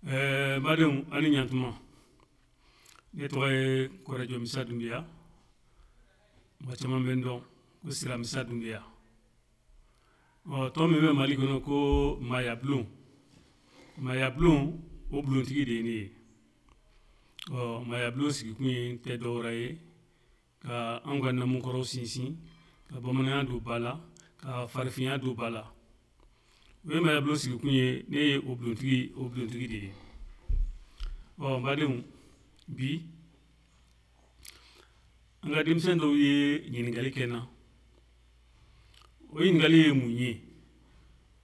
Badenw, aw ni ɲantuma. Ne tɔgɔ ye Kɔrɛjɔ Misa Dunbiya. Mɔgɔ caman bɛ n dɔn ko Sira Misa Dunbiya. Ɔ, tɔn min bɛ Mali kɔnɔ ko Maaya Bulon, Maaya Bulon, o bulontigi de ye ne ye. Ɔ, Maaya Bulon sigikun ye tɛ dɔwɛrɛ ye ka anw ka namukɔrɔw sinsin, ka bamananya don ba la, ka farifinya don ba la. O ye Maaya Bulon sigikun ye. Ne ye o bulontigi de ye. Ɔ, n badenw, bi an ka denmisɛn dɔw ye ɲininkali kɛ n na. O ɲininkali ye mun ye?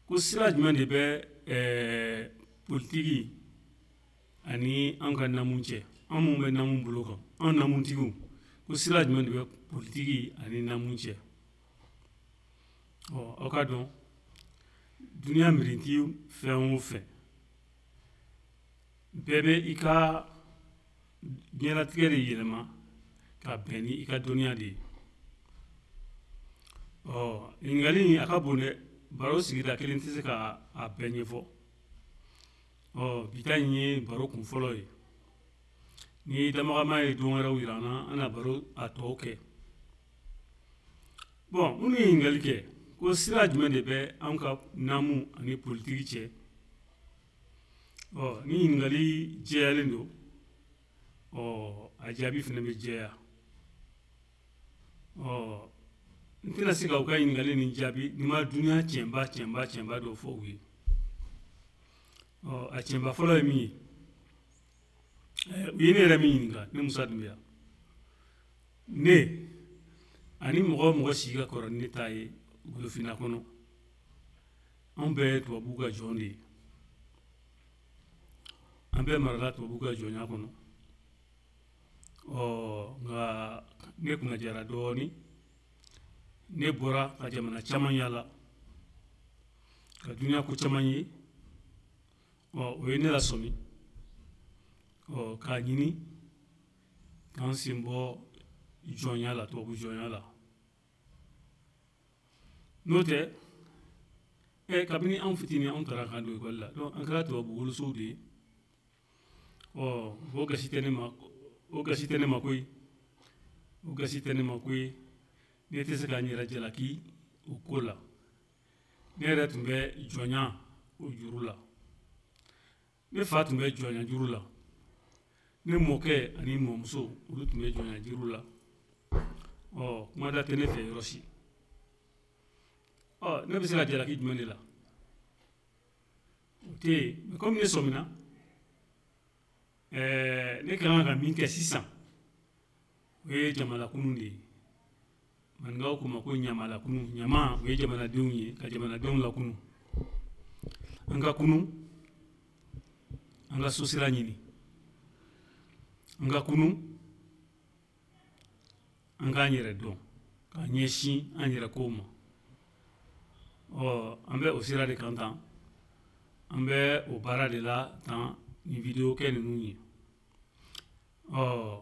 Ko sira jumɛn de bɛ politiki ani an ka namu cɛ, an minnu bɛ namu bolo kan, an namutigiw, ko sira jumɛn de bɛ politiki ani namu cɛ? Ɔ, aw ka dɔn, duniya mirinti fɛn o fɛn bɛɛ bɛ i ka diɲɛlatigɛ de yɛlɛma ka bɛn ni i ka dɔnniya de ye. Ɔ, ɲininkali in, a ka bon dɛ. Baro sigida kelen tɛ se ka a bɛɛ ɲɛfɔ. Ɔ, bi ta in ye baro kun fɔlɔ ye. Ni damagama ye don wɛrɛw yira an na, an na baro a tɔw kɛ. Bɔn, minnu ye ɲininkali kɛ ko sira jumɛn de bɛ an ka namu ani politiki cɛ, ɔ, ni ɲininkali jɛyalen don, ɔ, a jaabi fana bɛ jɛya. Ɔ, n tɛna se ka u ka ɲininkali nin jaabi ni ma duniya tiɲɛba tiɲɛba tiɲɛba dɔ fɔ u ye. Ɔ, a tiɲɛba fɔlɔ ye min ye, u ye ne yɛrɛ min ɲininka, ne Musa Dunbiya, ne ani mɔgɔ o mɔgɔ si ka kɔrɔ ni ne ta ye golofinna kɔnɔ, anw bɛɛ ye tubabuw ka jɔn de ye. An bɛɛ marala tubabuw ka jɔnya kɔnɔ. Ɔ, nka ne kunna jara dɔɔnin. Ne bɔra ka jamana caman yala, ka duniya ko caman ye. Ɔ, o ye ne lasɔmi, ɔ, k'a ɲini k'an sen bɔ jɔnya la, tubabu jɔnya la. N'o tɛ ɛ, kabini anw fitinin, anw taara k'an don ekɔli la, donc an kɛra tubabu wolosow de ye. Ɔ, o gasi tɛ ne ma, o gasi tɛ ne ma koyi, o gasi tɛ ne ma koyi. Ne tɛ se ka n yɛrɛ jalaki o ko la. Ne yɛrɛ tun bɛ jɔnya o juru la, ne fa tun bɛ jɔnya juru la, ne mɔkɛ ani mɔmuso, olu tun bɛ jɔnya juru la. Ɔ, kumada tɛ ne fɛ yɔrɔ si. Ɔ, ne bɛ se ka jalaki jumɛn de la? O tɛ yen. Mais komi ne sɔmina, ne ka kan ka min kɛ sisan, o ye jamalakunu de ye. Maninkaw k'o ma ko ɲamalakunu. Ɲama, o ye jamanadenw ye, ka jamanadenw lakunu. An ka kunu, an ka sosira ɲini. An ka kunu, an k'an yɛrɛ dɔn, k'an ɲɛsin an yɛrɛ kow ma. Ɔ, an bɛ o sira de kan tan, an bɛ o baara de la tan ni vidéo kɛ ninnu ye. Ɔ,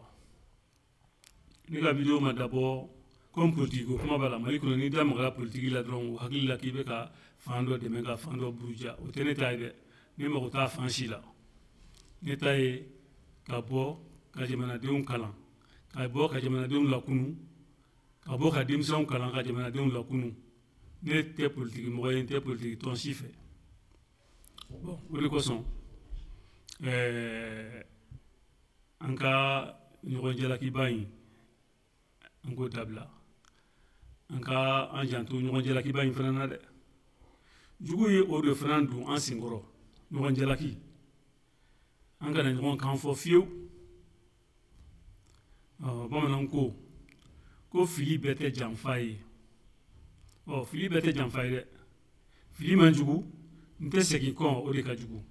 ne ka vidéo ma dabɔ comme politique ko kuma b'a la Mali kɔnɔ. N'i da magara politique la dɔrɔn, o hakili la k'i bɛ ka fan dɔ dɛmɛ, ka fan dɔ buruja. O tɛ ne ta ye dɛ. Ne mago t'a fan si la. Ne ta ye ka bɔ ka jamanadenw kalan, ka bɔ ka jamanadenw lakunu, ka bɔ ka denmisɛnw kalan, ka jamanadenw lakunu. Ne tɛ politiki mɔgɔ ye, n tɛ politiki tɔn si fɛ. Bon, o de kosɔn an ka ɲɔgɔn jalakiba in, an k'o dabila. An ka an janto ɲɔgɔn jalakiba in fana na dɛ. Jugu ye o de fana don an senkɔrɔ, ɲɔgɔn jalaki. An kana ɲɔgɔn kan fɔ fiyewu. Ɔ, bamananw ko ko fili bɛɛ tɛ janfa ye. Ɔ, fili bɛɛ tɛ janfa ye dɛ. Fili man jugu, n tɛ segin kɔ, o de ka jugu.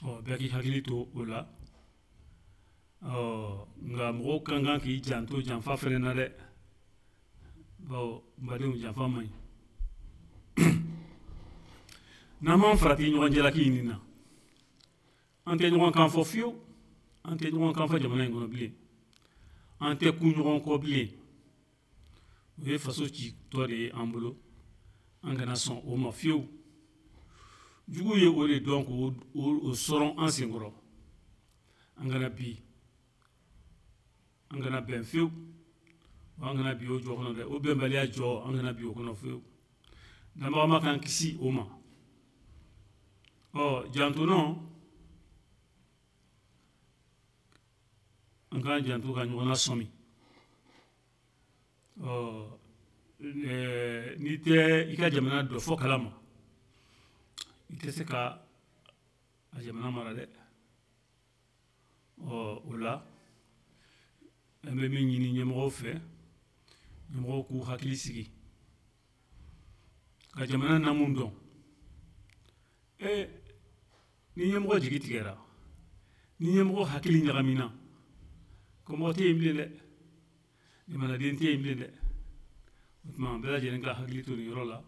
Ɔ, bɛɛ k'i hakili to o la. Ɔ, nka mɔgɔw ka kan k'i janto janfa fana na dɛ, bawo n badenw, janfa man ɲi. N'an m'an farati ɲɔgɔn jalaki nin na, an tɛ ɲɔgɔn kan fɔ fiyewu. An tɛ ɲɔgɔn kan fɔ jamana in kɔnɔ bilen, an tɛ kun ɲɔgɔn kɔ bilen. O ye faso ci tɔ de ye an bolo. An kana sɔn o ma fiyewu. Jugu ye o de dɔn k'o sɔrɔ an senkɔrɔ. An kana bi, an kana bɛn fiyewu, an kana bi o jɔ kɔnɔ dɛ, o bɛnbaliya jɔ, an kana bi o kɔnɔ fiyewu. Danbaga ma k'an kisi o ma. Ɔ jantonɔ, an k'an janto ka ɲɔgɔn lasɔmi. Ɔ n'i tɛ i ka jamana dɔ fɔ kalama, i tɛ se ka a jamana mara dɛ. Ɔ o la an bɛ min ɲini ɲɛmɔgɔw fɛ, ɲɛmɔgɔw k'u hakili sigi ka jamana namu dɔn. Ni ɲɛmɔgɔ jigi tigɛra, ni ɲɛmɔgɔ hakili ɲagamina, kɔmɔgɔ tɛ yen bilen dɛ, jamanaden tɛ yen bilen dɛ. O tuma bɛɛ lajɛlen ka hakili to nin yɔrɔ la.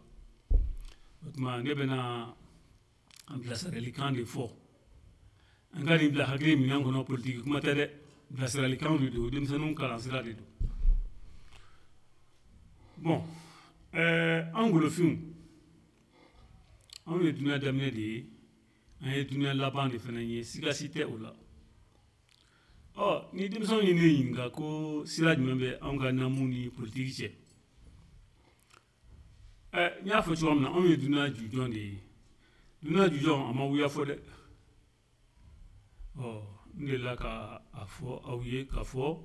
O tuma ne bɛna an bilasiralikan de fɔ. An ka nin bila hakili minɛn kɔnɔ, politiki kuma tɛ dɛ, bilasiralikanw de don, denmisɛnninw kalansira de don. Bon, an golofinw, anw ye dunuya daminɛ de ye, an ye dunuya laban de fana ye, siga si tɛ o la. Ɔ ni denmisɛnw ye ne ɲininka ko sira jumɛn bɛ anw ka namu ni politiki cɛ, n y'a fɔ cogoya min na, anw ye dunuya jujɔn de ye. Dunuya jujɔn a ma wuya fɔ dɛ. Ɔ n delila ka a fɔ aw ye k'a fɔ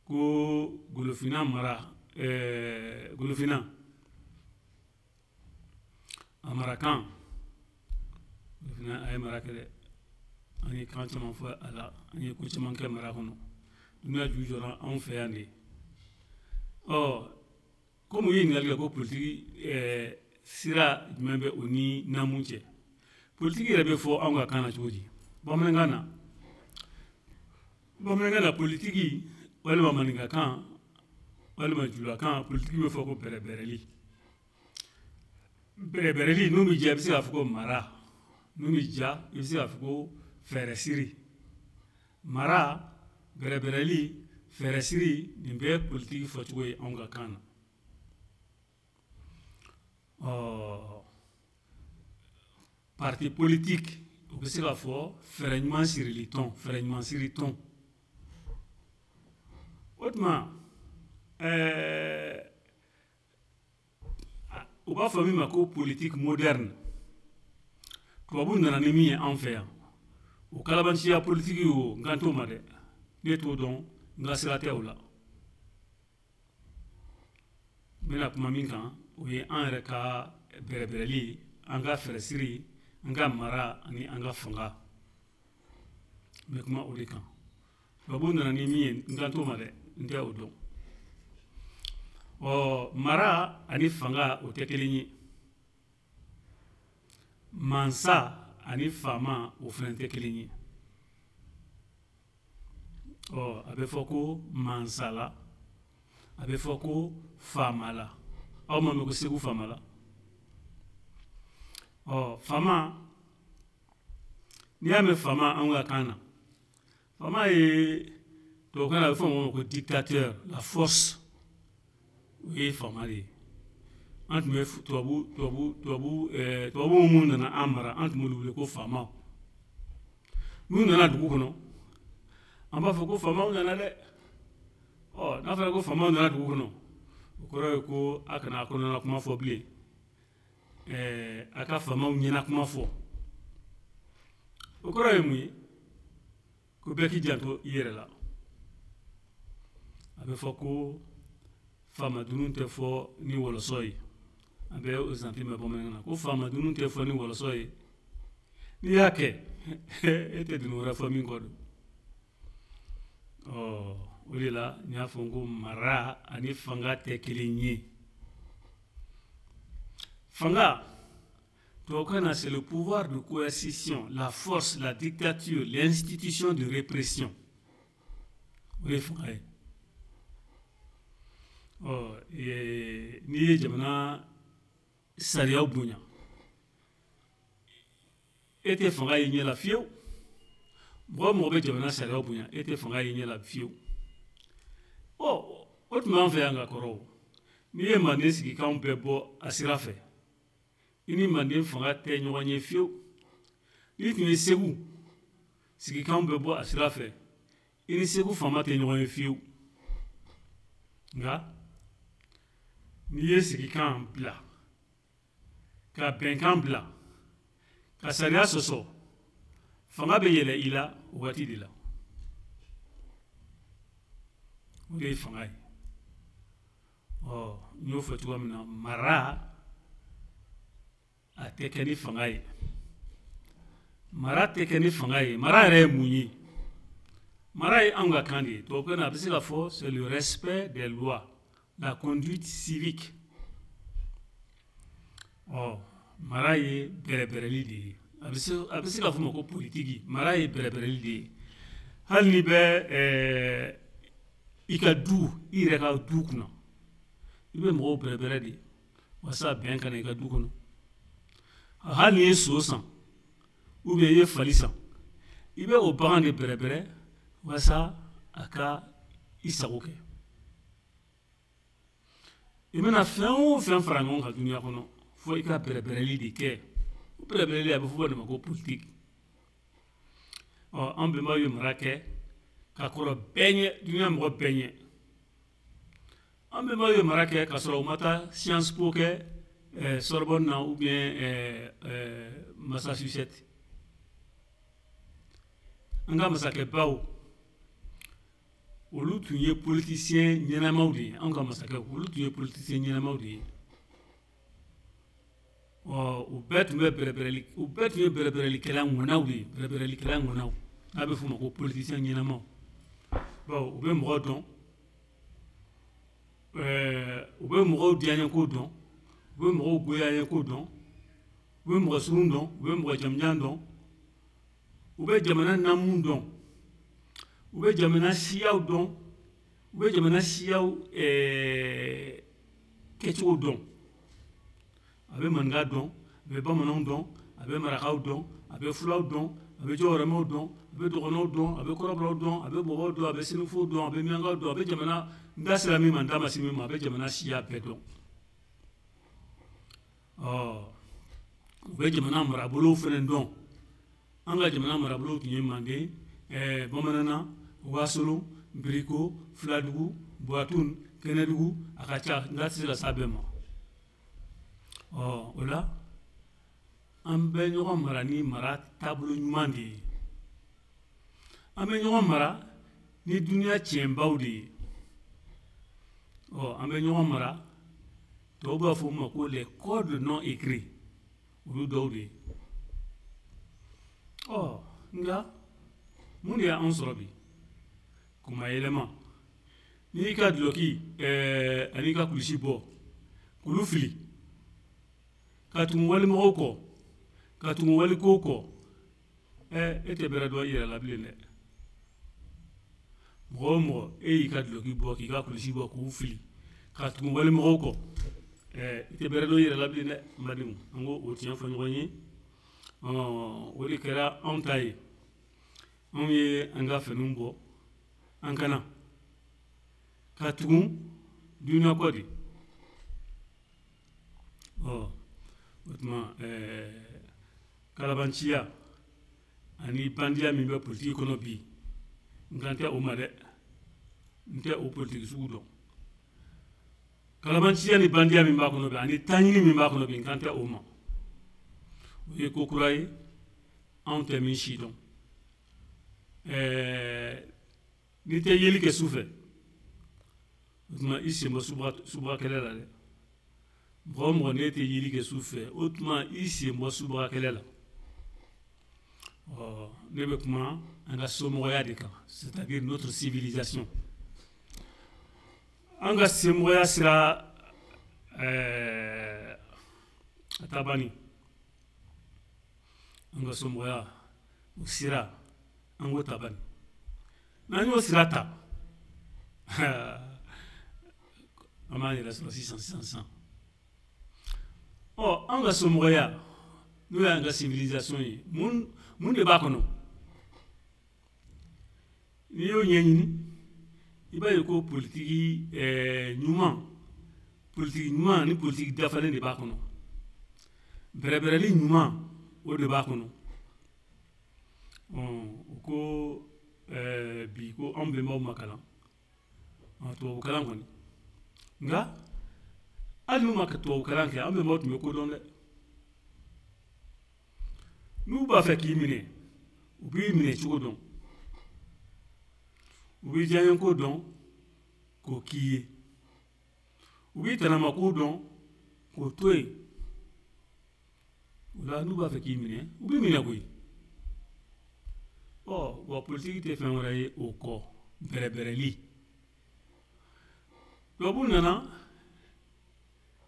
ko golofinna mara, golofinna a marakan, golofinna a ye mara kɛ dɛ. An ye kan caman fɔ a la, an ye ko caman kɛ mara kɔnɔ. Dunuya ju jɔra anw fɛ yan de. Ɔ komi u ye ɲininkali kɛ ko politiki sira jumɛn bɛ o ni namu cɛ, politiki yɛrɛ bɛ fɔ anw ka kan na cogo di? Bamanankan na, bamanankan na politiki walima maninkakan walima julakan, politiki bɛ fɔ ko bɛrɛbɛrɛli. Bɛrɛbɛrɛli n'u bɛ diya i bɛ se k'a fɔ ko mara, n'u bɛ diya i bɛ se k'a fɔ ko fɛɛrɛsiri. Mara, bɛrɛbɛrɛli, fɛɛrɛsiri, nin bɛɛ ye politiki fɔcogo ye anw ka kan na. Ɔ parti politique, o bɛ se k'a fɔ fɛɛrɛ ɲuman sirili tɔn, fɛɛrɛ ɲuman siri tɔn. O tuma u b'a fɔ min ma ko politique moderne. Tubabu nana ni min ye an fɛ yan, o kalabanciya politiki o, n kan t'o ma dɛ, ne t'o dɔn, n ka sira tɛ o la. N bɛna kuma min kan, o ye an yɛrɛ ka bɛrɛbɛrɛli, an ka fɛɛrɛsiri, an ka mara ani an ka fanga. N bɛ kuma o de kan. Tubabu nana ni min ye, n kan t'o ma dɛ, n tɛ o dɔn. Ɔ mara ani fanga o tɛ kelen ye. Mansa ani faama o fana tɛ kelen ye. Ɔ a bɛ fɔ ko mansala, a bɛ fɔ ko faamala. Aw ma mɛn ko Segu faamala? Ɔ faama, n'i y'a mɛn faama anw ka kan na, faama ye tubabukan na a bɛ fɔ o ma ko dictateur, la force, o ye faama de ye. An tun bɛ tubabu minnu nana an mara, an tun b'olu wele ko faamaw. N'u nana dugu kɔnɔ, an b'a fɔ ko faamaw nana dɛ. Ɔ n'a fɔra ko faamaw nana dugu kɔnɔ, o kɔrɔ ye ko a kana a kɔnɔna kuma fɔ bilen, a ka faamaw ɲɛna kuma fɔ. O kɔrɔ ye mun ye? Ko bɛɛ k'i janto i yɛrɛ la. A bɛ fɔ ko faama dunun tɛ fɔ ni wɔlɔsɔ ye. An bɛ o zanti mɛn bamanankan na ko faama dunun tɛ fɔ ni wɔlɔsɔ ye. N'i y'a kɛ, e tɛ dunun wɛrɛ fɔ min kɔ don. Ɔ o de la n y'a fɔ ko mara ani fanga tɛ kelen ye. Fanga, tubabukan na, c'est le pouvoir de coercition, la force, la dictature, l'institution de répression. O de ye fanga ye. Ɔ n'i ye jamana sariyaw bonya, e tɛ fanga ye ɲɛ la fiyewu. Mɔgɔ o mɔgɔ bɛ jamana sariyaw bonya, e tɛ fanga ye ɲɛ la fiyewu. Ɔ o tun b'an fɛ yan ka kɔrɔ o. N'i ye Manden sigi k'anw bɛɛ bɔ a sira fɛ, I ni manden fanga tɛ ɲɔgɔn ye fiyewu. N'i tun ye Segu, sigikanw bɛ bɔ a sira fɛ, i ni Segu faama tɛ ɲɔgɔn ye fiyewu. Nka n'i ye sigikan bila, ka bɛnkan bila, ka sariya sɔsɔ, fanga bɛ yɛlɛ i la o waati de la. O de ye fanga ye. Ɔ, n y'o fɔ cogoya min na, mara a tɛ kɛ ni fanga ye. Mara tɛ kɛ ni fanga ye. Mara yɛrɛ ye mun ye? Mara ye anw ka kan de ye. Tubabukan na, a bɛ se ka fɔ c'est le respect des lois, la conduite civique. Ɔ, mara ye bɛrɛbɛrɛli de ye. A bɛ se ka fɔ ma ko politiki. Mara ye bɛrɛbɛrɛli de ye. Hali n'i bɛ i ka du, i yɛrɛ ka du kunna, i bɛ mɔgɔw bɛrɛbɛrɛ de walasa bɛn ka na i ka du kɔnɔ. Hali n'i ye so san ou bien i ye fali san, i bɛ o bagan de bɛrɛbɛrɛ walasa a ka i sago kɛ. I bɛna fɛn o fɛn fara ɲɔgɔn kan dunuya kɔnɔ, fo i ka bɛrɛbɛrɛli de kɛ. O bɛrɛbɛrɛli, a bɛ fɔ o de ma ko politiki. Ɔ, an bɛnbaw ye mara kɛ ka kɔrɔ bɛɛ ɲɛ, dunuya mɔgɔ bɛɛ ɲɛ. An bɛnbaw ye mara kɛ ka sɔrɔ u ma taa Sciences Po kɛ Sorbonne na ou bien Massachusetts. An ka masakɛbaw, olu tun ye politicien ɲɛnamaw de ye. An ka masakɛw, olu tun ye politicien ɲɛnamaw de ye. Ɔ, u bɛɛ tun bɛ bɛrɛbɛrɛli, u bɛɛ tun ye bɛrɛbɛrɛlikɛla ŋanaw de ye, bɛrɛbɛrɛlikɛla ŋanaw, n'a bɛ f'o ma ko politicien ɲɛnamaw. Bawo u bɛ mɔgɔ dɔn, u bɛ mɔgɔw diyaɲɛko dɔn, u bɛ mɔgɔw goyaɲɛko dɔn, u bɛ mɔgɔ surun dɔn, u bɛ mɔgɔ jamujan dɔn, u bɛ jamana namu dɔn, u bɛ jamana siyaw dɔn, u bɛ jamana siyaw kɛcogo dɔn. A bɛ maninka dɔn, a bɛ bamananw dɔn, a bɛ marakaw dɔn, a bɛ fulaw dɔn, a bɛ jɔwɔrɔmɛw dɔn, a bɛ dɔgɔnɔw dɔn, a bɛ kɔrɔbɔrɔw dɔn, a bɛ bɔbɔw dɔn, a bɛ senufow dɔn, a bɛ miyankaw dɔn, a bɛ jamana, n da sera min ma, n da ma se min ma, a bɛ jamana siya bɛɛ dɔn. Ɔ, u bɛ jamana marabolow fana dɔn. An ka jamana marabolow tun ye Manden, Bamanana, Wasolon, Biriko, Filadugu, Buwatun, Kɛnɛdugu. A ka ca, n da tɛ se ka s'a bɛɛ ma. Ɔ, o la an bɛ ɲɔgɔn mara ni mara taabolo ɲuman de ye. An bɛ ɲɔgɔn mara ni duniya tiɲɛbaw de ye. Ɔ, an bɛ ɲɔgɔn mara, tubabu b'a fɔ o ma ko les codes non écrits, olu dɔw de ye. Ɔ, nka mun de y'an sɔrɔ bi? Kuma yɛlɛma. N'i y'i ka dulɔki ani ka kulusi bɔ k'olu fili ka tugu walimɔgɔw kɔ, ka tugu walikow kɔ, e tɛ bɛrɛ dɔn i yɛrɛ la bilen dɛ. Mɔgɔ o mɔgɔ, e y'i ka dulɔki bɔ k'i ka kulusi bɔ k'u fili ka tugu walimɔgɔw kɔ, i tɛ bɛrɛ dɔn i yɛrɛ la bilen dɛ. N badenw, an ko o tiɲɛ fɔ ɲɔgɔn ye. O de kɛra anw ta ye. Anw ye an ka finiw bɔ, an kana ka tugu dunuya kɔ de. Ɔ, o tuma kalabanciya ani bandiya min bɛ politiki kɔnɔ bi, n kan tɛ o ma dɛ, n tɛ o politiki sugu dɔn. Kalabanciya ni bandiya min b'a kɔnɔ bi ani taɲini min b'a kɔnɔ bi, n kan tɛ o ma. O ye ko kura ye, anw tɛ min si dɔn. N'i tɛ yeli kɛ su fɛ, o tuma i sen bɔ subaga kɛlɛ la dɛ. Mɔgɔ o mɔgɔ, n'e tɛ yeli kɛ su fɛ, o tuma i sen bɔ subaga kɛlɛ la. Ɔ, ne bɛ kuma an ka somɔgɔya de kan, c'est-à-dire notre civilisation. An ka somɔgɔya sira, a tabani, an ka somɔgɔya o sira, an k'o tabani. N'an y'o sira ta, an b'an yɛrɛ sɔrɔ sisan sisan sisan. Ɔ, an ka somɔgɔya, n'o y'an ka civilisation ye, mun de b'a kɔnɔ? N'i y'o ɲɛɲini, i b'a ye ko politiki ɲuman, politiki ɲuman ni politiki dafalen de b'a kɔnɔ. Bɛrɛbɛrɛli ɲuman, o de b'a kɔnɔ. U ko bi ko anw bɛnbaw ma kalan, tubabu kalan kɔni. Nka hali n'u ma tubabu kalan kɛ, an bɛnbaw tun bɛ ko dɔn dɛ. N'u b'a fɛ k'i minɛ, u b'i minɛ cogo dɔn, u b'i diyaɲɛko dɔn k'o k'i ye, u b'i tanamako dɔn k'o to yen. O la, n'u b'a fɛ k'i minɛ, u b'i minɛ koyi. Ɔ wa, politiki tɛ fɛn wɛrɛ ye o kɔ, bɛrɛbɛrɛli. Tubabu nana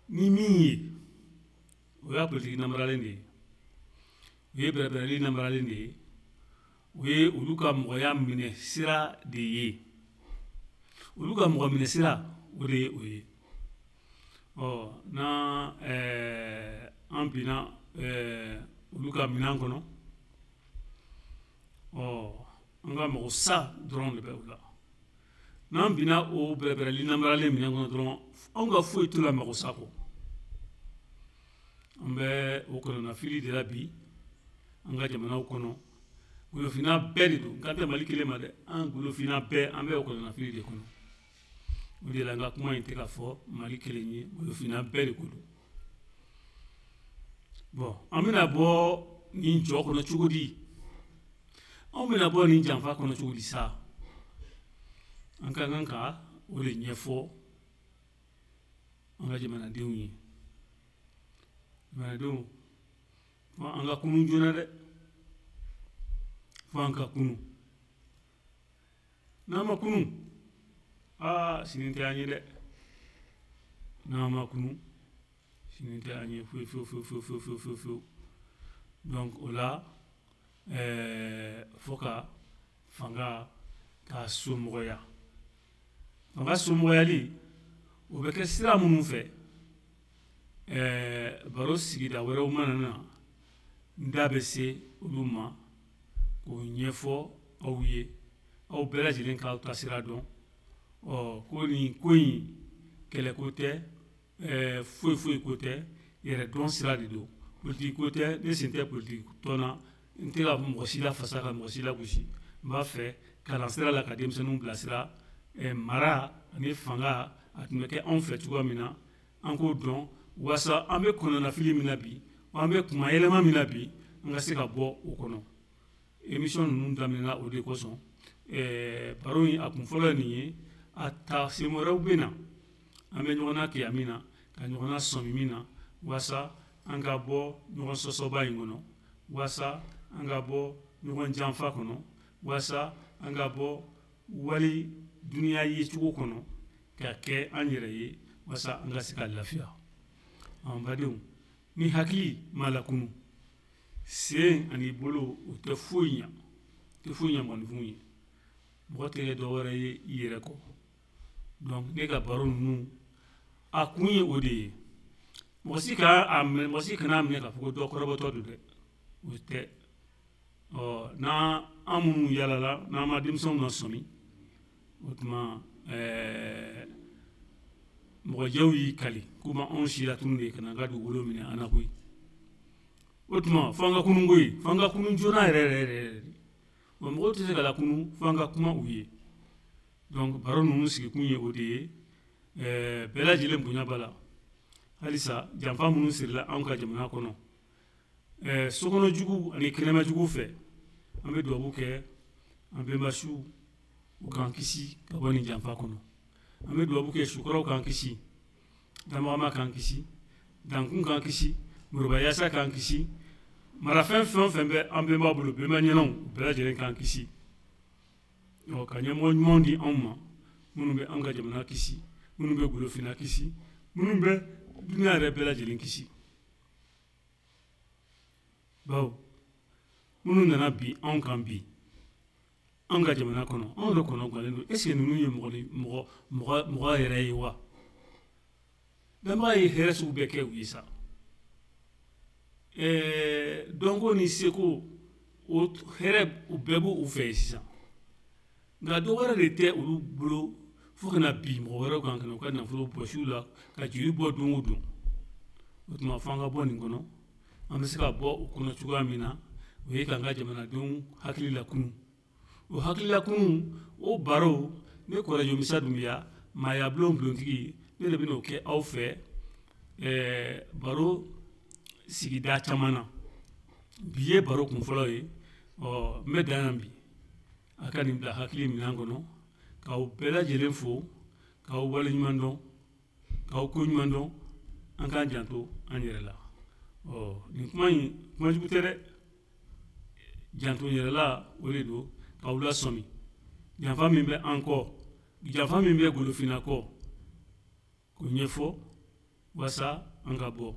ni min ye, o y'a politiki namaralen de ye, o ye bɛrɛbɛrɛli namaralen de ye, o ye olu ka mɔgɔya minɛ sira de ye, olu ka mɔgɔ minɛ sira, o de ye o ye. Ɔ n'an an binna olu ka minɛn kɔnɔ, ɔ an ka mɔgɔ sa dɔrɔn de bɛ o la. N'an binna o bɛrɛbɛrɛli namaralen minɛn kɔnɔ dɔrɔn, anw ka foyi t'u la mago sa kɔ. An bɛ o kɔnɔnafili de la bi an ka jamanaw kɔnɔ. Golofinna bɛɛ de don, n kan tɛ Mali kelen ma dɛ. An golofinna bɛɛ, an bɛ o kɔnɔnafili de kɔnɔ. O de la, n ka kuma in tɛ ka fɔ Mali kelen ye, golofinna bɛɛ de ko don. Bɔn, an bɛna bɔ nin jɔ kɔnɔ cogo di? Anw bɛna bɔ nin janfa kɔnɔ cogo di sa? An ka kan ka o de ɲɛfɔ an ka jamanadenw ye. Jamanadenw, fo an ka kunu joona dɛ, fo an ka kunu. N'an ma kunu, aa, sini tɛ an ye dɛ. N'an ma kunu, sini tɛ an ye foyi foyi foyi foyi foyi foyi foyi foyi. Donc o la, fo ka fanga k'a somɔgɔya. Fanga somɔgɔyali, o bɛ kɛ sira minnu fɛ, baro sigida wɛrɛw mana na, n da bɛ se olu ma k'o ɲɛfɔ aw ye, aw bɛɛ lajɛlen k'aw ta sira dɔn. Ɔ ko nin ko in, kɛlɛko tɛ, foyi foyi ko tɛ, yɛrɛ dɔn sira de don. Politiki ko tɛ, ne sen tɛ politiki tɔn na, n tɛ ka mɔgɔ si lafasa, ka mɔgɔ si lagosi. N b'a fɛ kalan sira la, ka denmisɛnninw bilasira. Mara ani fanga, a tun bɛ kɛ anw fɛ cogoya min na, an k'o dɔn, walasa an bɛ kɔnɔnafili min na bi, an bɛ kuma yɛlɛma min na bi, an ka se ka bɔ o kɔnɔ. Émission ninnu daminɛna o de kosɔn. Baro in, a kun fɔlɔ ye nin ye. A ta sen wɛrɛw bɛ na, an bɛ ɲɔgɔn na kiya min na, ka ɲɔgɔn na sɔmi min na, walasa an ka bɔ ɲɔgɔn sɔsɔba in kɔnɔ, walasa an ka bɔ ɲɔgɔn janfa kɔnɔ, walasa an ka bɔ wali duniya yecogo kɔnɔ, ka kɛ an yɛrɛ ye, walasa an ka se ka lafiya. An badenw, ni hakili ma lakunu, sen ani bolo, o tɛ foyi ɲa, tɛ foyi ɲa mɔgɔninfinw ye. Mɔgɔ tɛ kɛ dɔ wɛrɛ ye i yɛrɛ kɔ. Donc ne ka baro ninnu, a kun ye o de ye. Mɔgɔ si kana a minɛ, mɔgɔ si kana a minɛ k'a fɔ ko dɔ kɔrɔbɔtɔ don dɛ, o tɛ. Ɔ n'an, an minnu yalala, n'an ma denmisɛnw na sɔmi, o tuma mɔgɔjɛw y'i kali k'u ma anw si latunu de ka na an ka dugukolo minɛ an na koyi. O tuma fo an ka kunun koyi, fo an ka kunun joona yɛrɛ yɛrɛ yɛrɛ de. Wa mɔgɔw tɛ se ka lakunu fo an ka kuma u ye. Donc baro ninnu sigikun ye o de ye. Bɛɛ lajɛlen bonya b'a la. Halisa, janfa minnu sirila anw ka jamana kɔnɔ, sokɔnɔ jugu ani kɛnɛma jugu fɛ, an bɛ dubabu kɛ an bɛnbasiw, u k'an kisi ka bɔ nin janfa kɔnɔ. An bɛ dubabu kɛ sukɔrɔw k'an kisi, danbagama k'an kisi, dankun k'an kisi, moribayasa k'an kisi, marafɛn fɛn o fɛn bɛ an bɛnba bolo, bɛnba ɲɛnaw, u bɛɛ lajɛlen k'an kisi. Ɔ ka ɲɛmɔgɔ ɲumanw di anw ma, minnu bɛ an ka jamana kisi, minnu bɛ golofinna kisi, minnu bɛ dunuya yɛrɛ bɛɛ lajɛlen kisi. Bawo minnu nana bi anw kan bi an ka jamana kɔnɔ, anw yɛrɛ kɔnɔ galen don. Est ce que ninnu ye mɔgɔ mɔgɔ mɔgɔ mɔgɔ yɛrɛ ye wa? Danbaga ye hɛrɛ sugu bɛɛ kɛ u ye sa. Dɔnko ni seko, o hɛrɛ, o bɛɛ b'u fɛ yen sisan. Nka dɔ wɛrɛ de tɛ olu bolo fo ka na bi mɔgɔ wɛrɛw kan, ka na u ka nafolo bɔsi u la, ka joli bɔ don o don. O tuma, fo an ka bɔ nin kɔnɔ. An bɛ se ka bɔ o kɔnɔ cogoya min na, o ye k'an ka jamanadenw hakili lakunu. O hakili lakunu, o baro, ne Kɔrɛjo Misa Dunbiya, maaya bulon bulontigi, ne de bɛn'o kɛ aw fɛ baro sigida caman na. Bi ye baro kun fɔlɔ ye. Ɔ, n bɛ dan yan bi. A ka nin bila hakili minɛn kɔnɔ, k'aw bɛɛ lajɛlen fo, k'aw waleɲuman dɔn, k'aw ko ɲuman dɔn. An k'an janto an yɛrɛ la. Ɔ, nin kuma in, kuma jugu tɛ dɛ. Janto yɛrɛ la, o de don k'aw lasɔmi janfa min bɛ an kɔ, janfa min bɛ golofinna kɔ, k'o ɲɛfɔ walasa an ka bɔ.